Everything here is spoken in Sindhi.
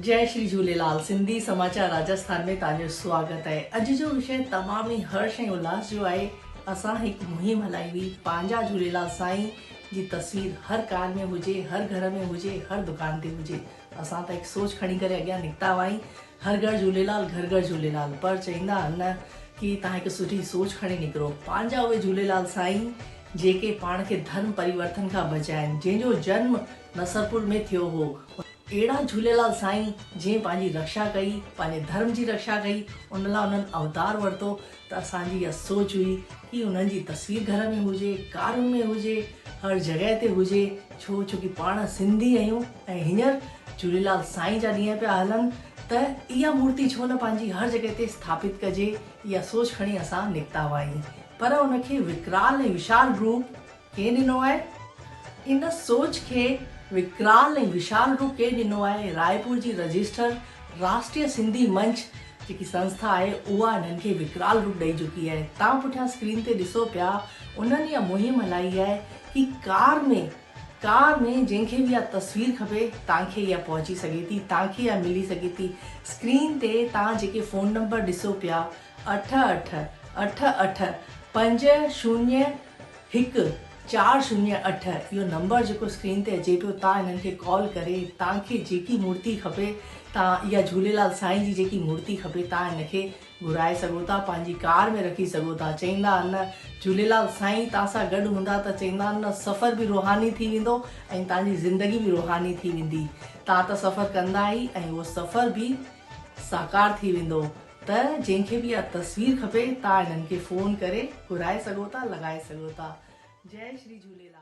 جئي شري جهوليلال سنڌي سماچار راجسٿان ۾ توهان جو سواگت آهي اڄ جو وشي تمام ئي هرش ۽ الاس جو آهي اسان هڪ مهم هلائي هئي پنهنجا جهوليلال سائين جي تصوير هر ڪار ۾ هجي هر گهر ۾ هجي هر دڪان تي هجي اسان ته هڪ سوچ کڻي ڪري اڳيان نڪتا هئائين هر گهر جهوليلال گهر گهر جهوليلال پر چئيندا آهن نه ڪي توهان هڪ سٺي سوچ کڻي نڪرو پنهنجا اهي جهوليلال سائين جيڪي پاڻ کي ڌرم پريورتن کان بچائين جنهن جو جنم نصرپور ۾ ٿيو هو اهڙا جهوليلال سائين جنهن پنهنجي رڪشا ڪئي، پنهنجي ڌرم جي رڪشا ڪئي، ان لاء انهن اوتار ورتو ته اسان جي اها سوچ هئي ڪي انهن جي تصوير گهر ۾ هجي، ڪارن ۾ هجي، هر جڳهه تي هجي، ڇو ڇو ڪي پاڻ سنڌي آهيون ۽ هينئر جهوليلال سائين جا ڏينهن پيا هلن ته اها مورتي ڇو نه پنهنجي هر جڳهه تي اسٿاپت ڪجي، اها سوچ کڻي اسان نڪتا هئائين پر ان کي وڪرال ۽ وشال روپ ڪنهن ڏنو آهي؟ ان سوچ کي وڪرال ۽ وشال روپ ڪنهن ڏنو آهي؟ رائپور جي رجسٽر راشٽريه سنڌي منچ جيڪي سنسٿا آهي اها انهن کي وڪرال روپ ڏئي چڪي آهي. توهان پٺيان اسڪرين تي ڏسو پيا انهن اها مهم هلائي آهي ڪي ڪار ۾ ڪار ۾ جنهن کي به اها تصوير کپي توهان کي اها پهچي سگهي ٿي توهان کي اها ملي سگهي ٿي. اسڪرين تي توهان جيڪي فون نمبر ڏسو پيا اٺ اٺ اٺ اٺ پنج شونيه هڪ چار شونيه اٺ اهو نمبر جيڪو اسڪرين تي اچي پيو تان انهن کي ڪال ڪري تان کي جيڪي مورتي کپي تان اها جهوليلال سائين جي جيڪي مورتي کپي تان ان کي گهرائي سگهو ٿا پنهنجي ڪار ۾ رکي سگهو ٿا چئيندا آهن نه جهوليلال سائين تان سان گڏ هوندا ته چئيندا آهن نه سفر به روحاني ٿي ويندو ۽ تان جي زندگي به روحاني ٿي ويندي تان ته سفر ڪندا ئي ۽ اهو سفر به ساڪار ٿي ويندو ته جنهن کي به اها تصوير کپي تان انهن کي فون ڪري گهرائي سگهو ٿا لڳائي سگهو ٿا جئي شري جهوليلال.